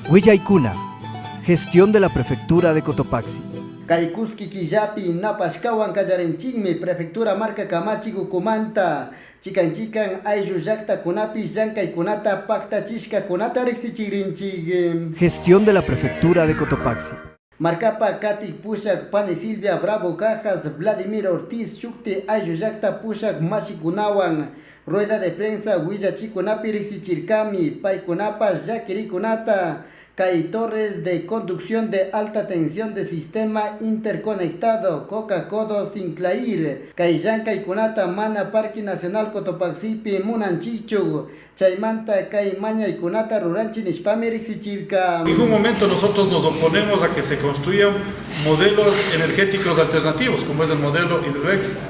Huillaykuna, gestión de la Prefectura de Cotopaxi. Kay kuski killapi napashkawan kallarinchikmi Prefectura marka kamachik ukumanta chikan chikan ayllu llaktakunapi llankaykunata paktachishkakunata riksichikrinchik. Gestión de la Prefectura de Cotopaxi. Markapa katik pushak pani Silvia Bravo Cajas, Vladimir Ortiz shukti ayllu llakta pushak mashikunawan rueda de prensa willachikunapi riksichirkami paykunapash llakirikunata kay torres de conducción de alta tensión de sistema interconectado Coca-Codo Sinclair kay llankaykunata mana Parque Nacional Cotopaxipi munanchikchu chaymanta kay mañaykunata ruranchik nishpami riksichirka. En ningún momento nosotros nos oponemos a que se construyan modelos energéticos alternativos, como es el modelo hidroeléctrico.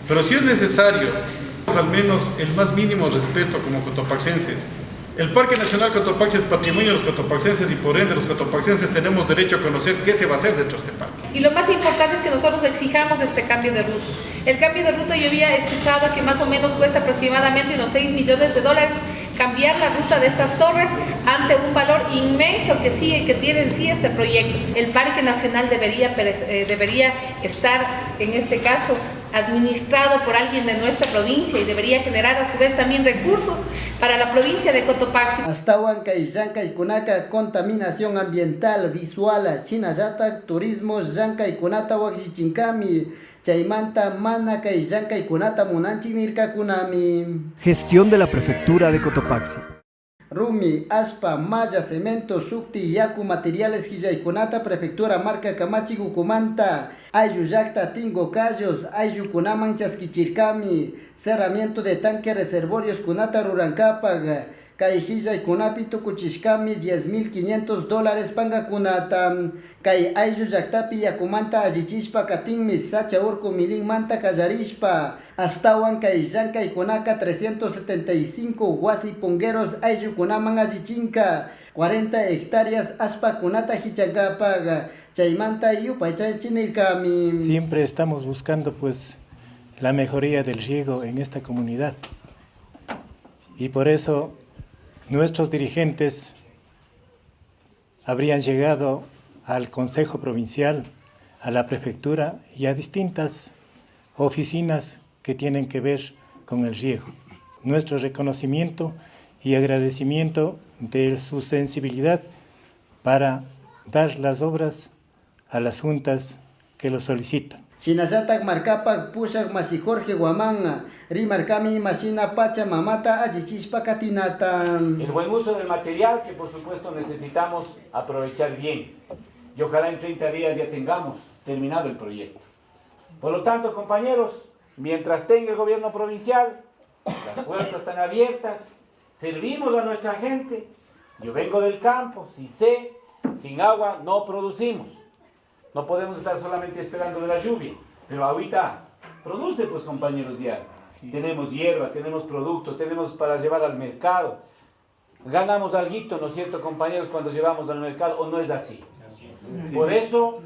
Pero si es necesario, al menos el más mínimo respeto como cotopaxenses. El Parque Nacional Cotopaxi es patrimonio de los cotopaxenses y por ende los cotopaxenses tenemos derecho a conocer qué se va a hacer dentro de este parque. Y lo más importante es que nosotros exijamos este cambio de ruta. El cambio de ruta yo había escuchado que más o menos cuesta aproximadamente unos 6 millones de dólares cambiar la ruta de estas torres ante un valor inmenso que sigue, que tiene en sí este proyecto. El Parque Nacional debería estar, en este caso, administrado por alguien de nuestra provincia y debería generar a su vez también recursos para la provincia de Cotopaxi. Ashtawan kay llankaykunaka contaminación ambiental, visual, shinallatak turismo llankaykunata wakllichinkami, chaymanta mana kay llankaykunata munanchik nirkakunami. Gestión de la Prefectura de Cotopaxi. Rumi, aspa, malla, cemento, shukti, yaku, materiales hillaykunata Prefectura marka kamachik ukumanta, ayllu llakta Tingo Callos, ayllukunaman chaskichirkami, cerramiento de tanque reservorios kunata rurankapak, kay hillaykunapi tukuchishkami 10.500 dólares pangakunata, kay ayllu llaktapi yakumanta allichishpa katinmi sacha urku milinmanta kallarishpa, ashtawan kay llankaykunaka 375 wasi pongueros ayllukunaman allichinka, 40 hectáreas allpakunata hichankapak, chaymanta yupaychanchik nirkami. Siempre estamos buscando la mejoría del riego en esta comunidad y por eso nuestros dirigentes habrían llegado al Consejo Provincial, a la Prefectura y a distintas oficinas que tienen que ver con el riego. Nuestro reconocimiento y agradecimiento de su sensibilidad para dar las obras a las juntas que lo solicitan. Shinallatak markapak pushak mashi Jorge Guamán, rimarkami imashina pacha mamata allichishpa katinata. El buen uso del material que por supuesto necesitamos aprovechar bien. Y ojalá en 30 días ya tengamos terminado el proyecto. Por lo tanto, compañeros, mientras tenga el gobierno provincial, las puertas están abiertas, servimos a nuestra gente. Yo vengo del campo, si sé, sin agua no producimos. No podemos estar solamente esperando de la lluvia, pero ahorita produce, compañeros, ya. Tenemos hierba, tenemos producto, tenemos para llevar al mercado. Ganamos alguito, ¿no es cierto, compañeros, cuando llevamos al mercado, o no es así? Por eso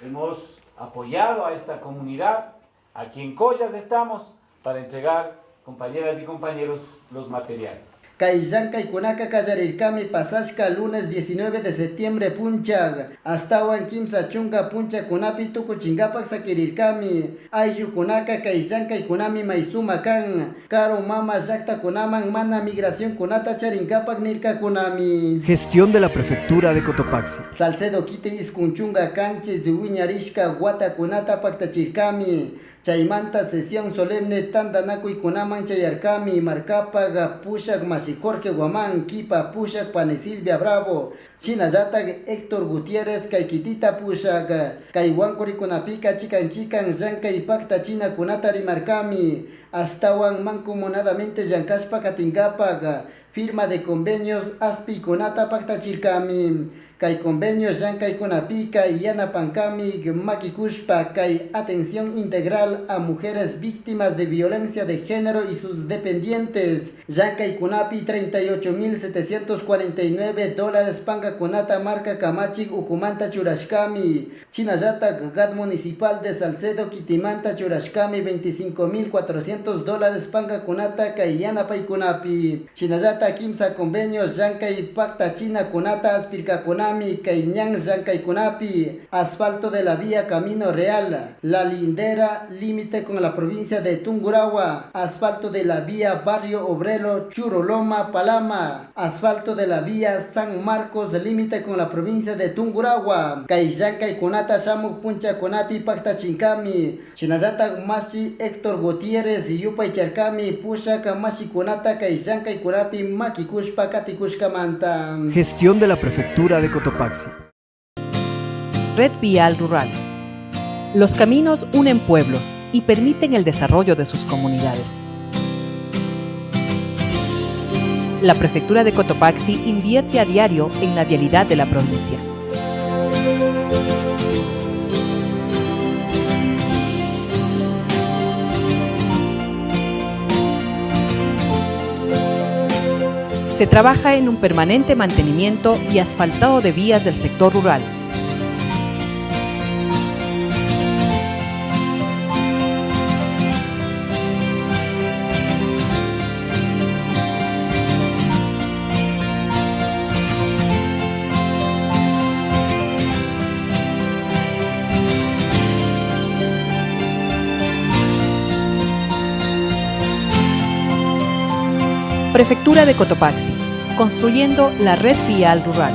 hemos apoyado a esta comunidad. Aquí en Collas estamos para entregar, compañeras y compañeros, los materiales. Kay llankaykunaka kallarirkami pasashka lunes 19 de septiembre punchag, ashtawan kimsa chunka punchakunapi tukuchinkapak sakirirkami, ayllukunaka kay llankaykunami may suma kan, karu mama llaktakunaman mana migracionkunata charinkapak nirkakunami. Gestión de la Prefectura de Cotopaxi. Salcedo kiti iskun chunka kanchis wiñarishka watakunata paktachirkami. Chaymanta sesión solemne tantanakuykunaman chayarkami, markapak pushak mashi Jorge Guamán, kipa pushak pani Silvia Bravo, shinallatak Héctor Gutiérrez kay kitita pushak, kay wankurikunapika chikan chikan llankay paktachinakunata rimarkami, ashtawan mancomunadamente llankashpa katinkapak, firma de convenios aspikunata paktachirkami. Kay convenio llankaykunapika yanapankami makikushpa kay atención integral a mujeres víctimas de violencia de género y sus dependientes. Llankaykunapi 38.749 dólares pankakunata marka kamachik ukumanta churashkami. Shinallatak GAD Municipal de Salcedo kitimanta churashkami 25.400 dólares pankakunata kay yanapaykunapi. Shinallatak kimsa convenios llankay paktachinakunata aspirkakunami kay ñan llankaykunapi. Asfalto de la vía Camino Real, La Lindera, límite con la provincia de Tungurahua. Asfalto de la vía Barrio Obrero, Churoloma, Palama. Asfalto de la vía San Marcos, límite con la provincia de Tungurahua. Kay llankaykunata shamuk punchakunapi paktachinkami. Shinallatak mashi Héctor Gutiérrez yupaycharkami pushak mashikunata kay llankaykunapi makikushpa katikushkamanta. Gestión de la Prefectura de Cotopaxi. Red Vial Rural. Los caminos unen pueblos y permiten el desarrollo de sus comunidades. La Prefectura de Cotopaxi invierte a diario en la vialidad de la provincia. Se trabaja en un permanente mantenimiento y asfaltado de vías del sector rural. Prefectura de Cotopaxi, construyendo la red vial rural.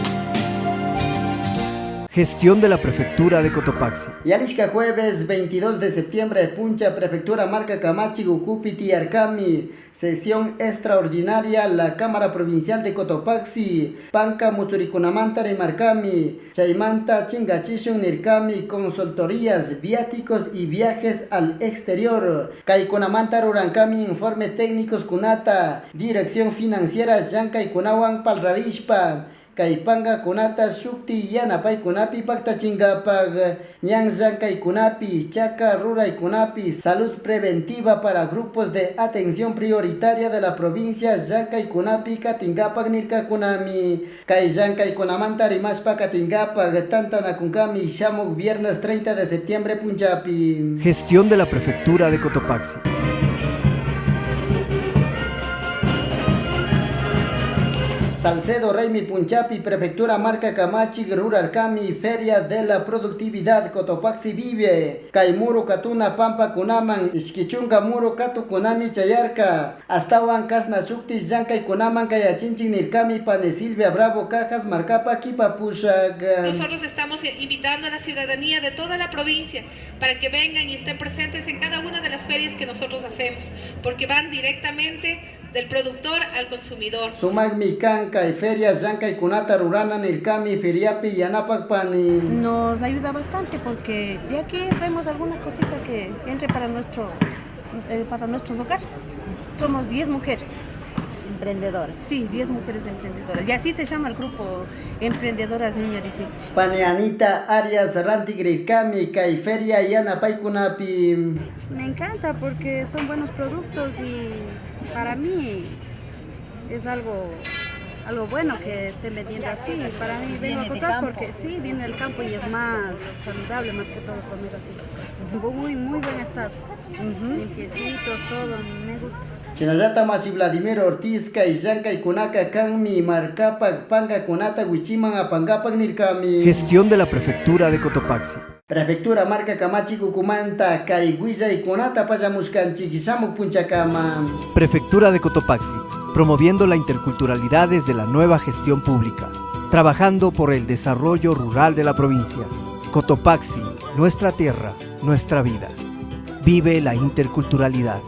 Gestión de la Prefectura de Cotopaxi. Yalishka jueves 22 de septiembre, Puncha, Prefectura Marka Kamachik, ukupi tiyarkami. Sesión extraordinaria, la Cámara Provincial de Cotopaxi. Panka mutsurikunamanta rimarkami. Chaymanta chinkachishun nirkami, consultorías, viáticos y viajes al exterior. Kaykunamanta rurankami informe técnicos kunata. Dirección Financiera llankaykunawan parlarishpa. Kay pankakunata shukti yanapaykunapi paktachinkapak, ñan llankaykunapi, chaka ruraykunapi, salud preventiva para grupos de atención prioritaria de la provincia llankaykunapi katinkapak nirkakunami. Kay llankaykunamanta rimashpa katinkapak tantanakunkami shamuk viernes 30 de septiembre punchapi. Gestión de la Prefectura de Cotopaxi. Salcedo Raymi Punchapi, Prefectura Marka Kamachik, rurarkami, Feria de la Productividad, Cotopaxi Vive, Kay muru katuna pampakunaman, ishki chunka muru katukunami chayarka, Astawan kashna shukti llankaykunaman kayachinchik nirkami pani Silvia Bravo Cajas markapa kipa pushak. Nosotros estamos invitando a la ciudadanía de toda la provincia para que vengan y estén presentes en cada una de las ferias que nosotros hacemos, porque van directamente del productor al consumidor. Sumakmi kan kay feria llankaykunata rurana nirkami feriapi yanapak pani. Nos ayuda bastante porque de aquí vemos alguna cosita que entre para nuestros hogares. Somos 10 mujeres. Emprendedoras. Sí, 10 mujeres emprendedoras. Y así se llama el grupo Emprendedoras Niña 18. Pani Anita Arias rantigrirkami kay feria yanapaykunapi. Me encanta porque son buenos productos y para mí es algo bueno que estén vendiendo así. Para mí vengo a comprar porque sí, viene del campo y es más saludable, más que todo comer así las cosas. Muy, muy buen estado. Limpiecitos, todo, me gusta. Shinallata mashi Vladimir Ortiz kay llankaykunaka kanmi markapak pankakunata wichiman apankapak nirkami. Gestión de la Prefectura de Cotopaxi. Prefectura Marka Kamachik ukumanta kay willaykunata pallamushkanchik shamuk punchakama. Prefectura de Cotopaxi, promoviendo la interculturalidad desde la nueva gestión pública, trabajando por el desarrollo rural de la provincia. Cotopaxi, nuestra tierra, nuestra vida. Vive la interculturalidad.